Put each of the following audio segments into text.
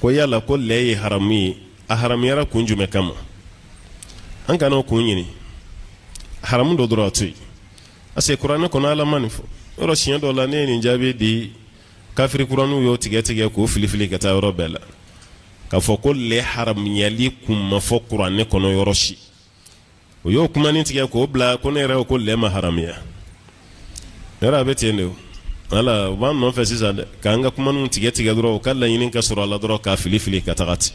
Ko yala ko lɛ ye haramu ye, a haramuyara kun jumɛn kama? An kana o kun ɲini, haramu don dɔrɔn, a to yen, parce que kuranɛ kɔnɔ Ala ma nin fɔ yɔrɔ. Siɲɛ dɔ la, ne ye nin jaabi di, kafiri kuraninw y'o tigɛ tigɛ k'o fili fili ka taa yɔrɔ bɛɛ la, k'a fɔ ko lɛ haramuyali kun ma fɔ kuranɛ kɔnɔ yɔrɔ si. O y'o kumanin tigɛ k'o bila ko ne yɛrɛ ko lɛ ma haramuya. Yɔrɔ a bɛ ten de o. Wala u b'an nɔfɛ sisan dɛ, k'an ka kumaninw tigɛ tigɛ dɔrɔn, u ka laɲini ka sɔrɔ a la dɔrɔn, k'a fili fili ka taga ten.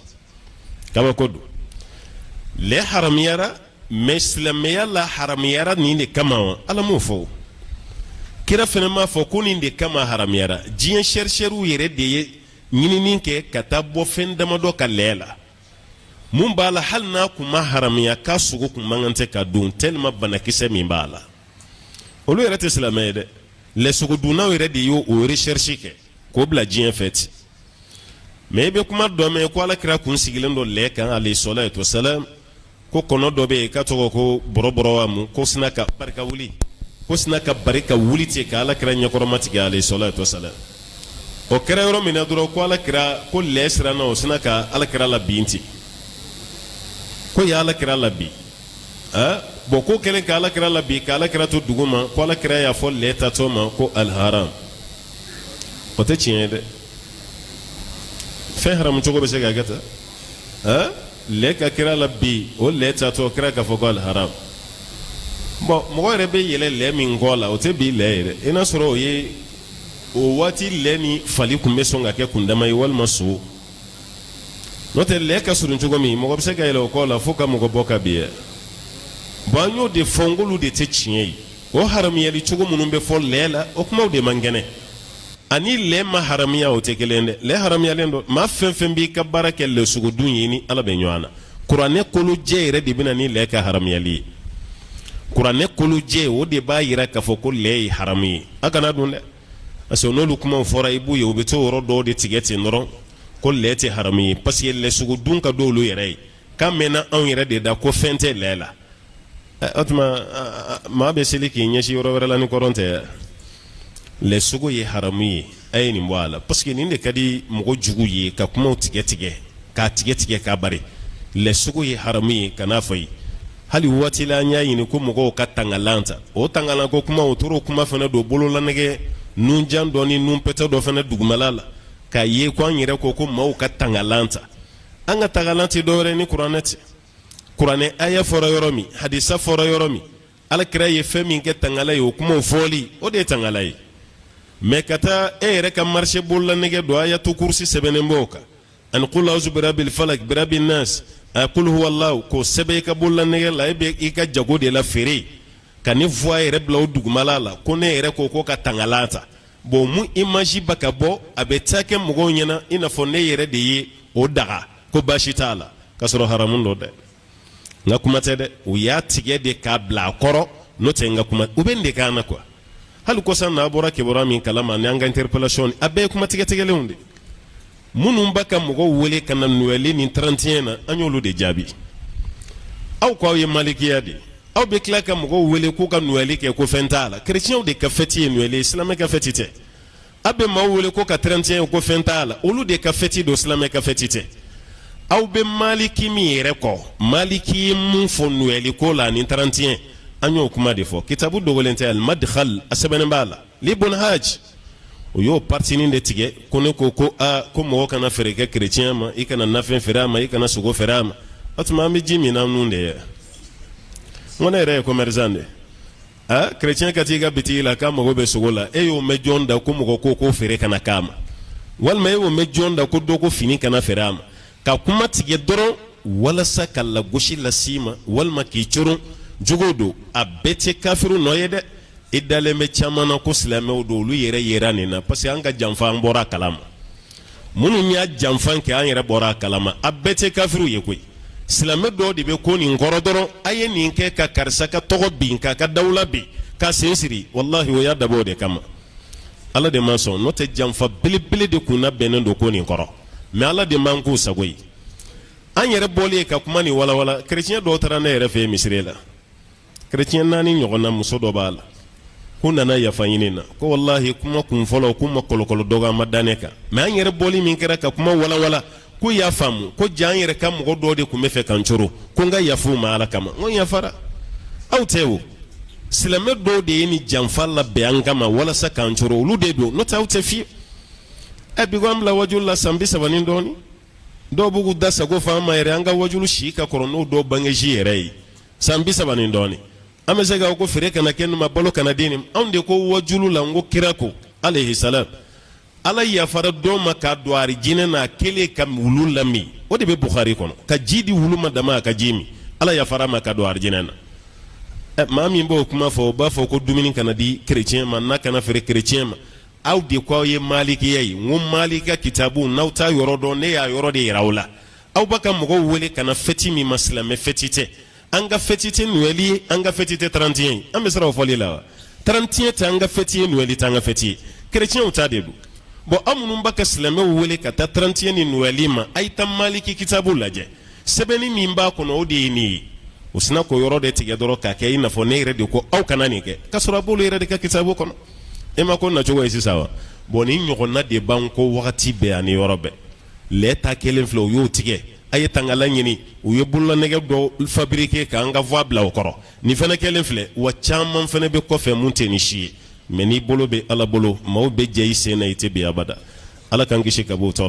Kabako don, lɛ haramuyara, mais silamɛya la haramuyara nin de kama wa? Ala m'o fɔ, kira fana m'a fɔ ko nin de kama haramuyara. Diɲɛ chercheurs yɛrɛ de ye ɲinini kɛ ka taa bɔ fɛn damadɔ ka lɛ la. Mun b'a la? Hali n'a kun ma haramuya, k'a sogo kun man kan tɛ ka dun, tellement banakisɛ min b'a la. Olu yɛrɛ tɛ silamɛ ye dɛ, lɛsogodunnaw yɛrɛ de y'o o recherche kɛ k'o bila diɲɛ fɛ ten. Mais i bɛ kuma dɔ mɛn ko Ala kira kun sigilen don lɛ kan, alayhi salatu wasalam, ko kɔnɔ dɔ bɛ yen k'a tɔgɔ ko bɔrɔbɔrɔ wa mun, ko sina ka barika wuli, ko sina ka bari ka wuli ten ka Ala kira ɲɛkɔrɔma tigɛ, alayhi salatu wasalam. O kɛra yɔrɔ min na dɔrɔn, ko Ala kira ko lɛ siranna, o sina ka Ala kira labin ten, ko ye Ala kira labin. Bon, ko kɛlen ka Ala kira labin, ka Ala kira to dugu ma, ko Ala kira y'a fɔ lɛ tatɔ ma ko alharam. O tɛ tiɲɛ ye dɛ. Fɛn haramu cogo bɛ se ka kɛ tan? Lɛ ka kira labin, o lɛ tatɔ, kira k'a fɔ ko alharam. Bon, mɔgɔ yɛrɛ bɛ yɛlɛ lɛ min kɔ la, o tɛ bi lɛ yɛrɛ. I n'a sɔrɔ o ye o waati lɛ ni fali tun bɛ sɔn ka kɛ kundama ye walima so. N'o tɛ, lɛ ka surun cogo min, mɔgɔ bɛ se ka yɛlɛ o kɔ la fo ka mɔgɔ bɔ ka bin yɛ. Bon, an y'o de fɔ n k'olu de tɛ tiɲɛ ye. O haramuyali cogo minnu bɛ fɔ lɛ la, o kumaw de man kɛnɛ. Ani lɛ ma haramuya, o tɛ kelen dɛ. Lɛ haramuyalen don. Maa fɛn fɛn b'i ka baara kɛ lɛsogodun ye, ni Ala bɛ ɲɔgɔn na, kuranɛ kolojɛ yɛrɛ de bɛ na ni lɛ ka haramuyali ye. Kuranɛ kolojɛ, o de b'a yira k'a fɔ ko lɛ ye haramu ye, a kana dun dɛ. Parce que n'olu kumaw fɔra, i b'u ye, u bɛ to yɔrɔ dɔw de tigɛ ten dɔrɔn ko lɛ tɛ haramu ye, parce que lɛsogodun ka d'olu yɛrɛ ye. K'a mɛnna anw yɛrɛ de da ko fɛn tɛ lɛ la. O tuma maa bɛ seli k'i ɲɛsin yɔrɔ wɛrɛ la ni kɔrɔn tɛ. Lɛsogo ye haramu ye, a ye nin bɔ a la, parce que nin de ka di mɔgɔ jugu ye, ka kumaw tigɛ tigɛ, k'a tigɛ tigɛ k'a bari. Lɛsogo ye haramu ye, kan'a fɔ ye. Hali waati la, an y'a ɲini ko mɔgɔw ka tangalan ta. O tangalan ko kuma, o tor'o kuma fana don bololanɛgɛ nunjan dɔ ni nunpɛtɛ dɔ fana dugumala la, k'a ye ko an yɛrɛ ko ko maaw ka tangalan ta. An ka tangalan tɛ dɔwɛrɛ ni kuranɛ tɛ. Kuranɛ aya fɔra yɔrɔ min, hadisa fɔra yɔrɔ min, Ala kira ye fɛn min kɛ tangala ye, o kumaw fɔli, o de ye tangala ye. Mais ka taa e yɛrɛ ka marché bololanɛgɛ don, ayatu kurusi sɛbɛnnen b'o kan, ani qul auzu birabil falak, birabi nas, a qul huwallahu, k'o sɛbɛn i ka bololanɛgɛ la, e bɛ i ka jago de la feere, ka ne voix yɛrɛ bila o dugumala la ko ne yɛrɛ ko ko ka tangalan ta. Bon, mun image ba ka bɔ, a bɛ taa kɛ mɔgɔw ɲɛna i n'a fɔ ne yɛrɛ de ye o daga, ko baasi t'a la, k'a sɔrɔ haramu don dɛ. N ka kuma tɛ dɛ, u y'a tigɛ de k'a bila a kɔrɔ. N'o tɛ, n ka kuma, u bɛ nin de kan na quoi. Hali kɔsa n'a bɔra kibaruya min kalama ni an ka interpellation, a bɛɛ ye kuma tigɛtigɛlenw de. Minnu b'a ka mɔgɔw wele ka na Noël ni 31 na, an y'olu de jaabi. Aw ko aw ye malikiya de, aw bɛ tila ka mɔgɔw wele k'u ka Noël kɛ, ko fɛn t'a la. Chrétiens de ka fête ye Noël ye, silamɛ ka fête tɛ. Aw bɛ maaw wele ko ka 31, ko fɛn t'a la, olu de ka fête don, silamɛ ka fête tɛ. Aw bɛ maliki min yɛrɛ kɔ, maliki ye mun fɔ Noël ko la ani 31? An y'o kuma de fɔ. Kitabu dogolen tɛ, al-Madkhal, a sɛbɛnnen b'a la, li Ibn Hajj. O y'o partinin de tigɛ ko ne ko ko aa, ko mɔgɔ kana feere kɛ chrétien ma, i kana nafɛn feere a ma, i kana sogo feere a ma. O tuma an bɛ ji min na nun de ye. N ko ne yɛrɛ ye commerçant de ye. Aa, chrétien ka t'i ka bitigi la k'a mago bɛ sogo la, e y'o mɛn jɔn da ko mɔgɔ ko k'o feere kana k'a ma? Walima e y'o mɛn jɔn da ko dɔ ko fini kana feere a ma? Ka kuma tigɛ dɔrɔn walasa ka lagosi las'i ma walima k'i coron jogo don. A bɛɛ tɛ kafiru nɔ ye dɛ. I dalen bɛ caman na ko silamɛw don, olu yɛrɛ yera nin na, parce que an ka janfa, an bɔra a kalama. Minnu y'a janfan kɛ, an yɛrɛ bɔra a kalama. A bɛɛ tɛ kafiru ye koyi. Silamɛ dɔw de bɛ ko nin kɔrɔ dɔrɔn. A ye nin kɛ ka karisa ka tɔgɔ bin, k'a ka dawula bin, k'a sen siri. Walahi, o y'a dabɔ o de kama. Ala de ma sɔn, n'o tɛ janfa belebele de kun labɛnnen don ko nin kɔrɔ. Mais Ala de m'an k'u sago ye. An yɛrɛ bɔlen ka kuma nin walawala, kerecɛn dɔw taara ne yɛrɛ fɛ yen misiri la, kerecɛn naani ɲɔgɔn na, muso dɔ b'a la, k'u nana yafa ɲini na, ko walahi, kuma kun fɔlɔ, k'u ma kɔlɔkɔlɔ dɔgɔyama da ne kan. Mais an yɛrɛ bɔli min kɛra ka kuma walawala, K'u y'a faamu ko ja an yɛrɛ ka mɔgɔ dɔw de tun bɛ fɛ k'an coron, ko n ka yafa u ma Ala kama. N ko n yafara aw tɛ o silamɛ dɔw de ye nin janfa labɛn an kama walasa k'an coron, olu de don, n'o tɛ aw tɛ fiyewu. Ɛ bi ko an bila wajulu la san 30 ni dɔɔnin, dɔw b'u k'u da sago fɔ an ma yɛrɛ, an ka wajulu si ka kɔrɔ n'o dɔw bangesi yɛrɛ ye, san 30 ni dɔɔnin. An bɛ se k'a ko feere kana kɛ nin ma, balo kana di nin. Anw de ko wajulu la, n ko kira ko alayhi salam, Ala yafara dɔ ma k'a don arijinɛ na a kɛlen ka wulu lamin. O de bɛ Bukhari kɔnɔ, ka ji di wulu ma dama a ka ji min, Ala yafara ma ka don arijinɛ na. Ɛ maa min b'o kuma fɔ, o b'a fɔ ko dumuni kana di kerecɛn ma, n'a kana feere kerecɛn ma. Aw de ko aw ye malikiya ye. N ko malika kitabu, n'aw t'a yɔrɔ dɔn, ne y'a yɔrɔ de yira aw la. Aw b'a ka mɔgɔw wele ka na fɛti min ma, silamɛ fɛti tɛ. An ka fɛti tɛ Noël ye, an ka fɛti tɛ 31 ye. An bɛ siran o fɔli la wa? 31 tɛ an ka fɛti ye, Noël tɛ an ka fɛti ye, kerecɛnw ta de don. Bon, aw minnu b'a ka silamɛw wele ka taa 31 ni Noël ma, a ye taa maliki kitabu lajɛ, sɛbɛnni min b'a kɔnɔ, o de ye nin ye. O sinna k'o yɔrɔ de tigɛ dɔrɔn k'a kɛ i n'a fɔ ne yɛrɛ de ko aw kana nin kɛ, k'a sɔrɔ a b'olu yɛrɛ de ka kitabu kɔnɔ. E ma ko nacogo ye sisan wa? Bon, nin ɲɔgɔnna de b'an kɔ wagati bɛɛ ani yɔrɔ bɛɛ. Lɛ ta kelen filɛ, u y'o tigɛ, a ye tangala ɲini, u ye bololanɛgɛ dɔ fabriquer k'an ka voix bila o kɔrɔ. Nin fana kɛlen filɛ, wa caman fana bɛ kɔfɛ mun tɛ nin si ye. Mais n'i bolo bɛ Ala bolo, maaw bɛ jɛ i sen na, i tɛ bin abada. Ala k'an kisi ka bɔ o tɔɔrɔ.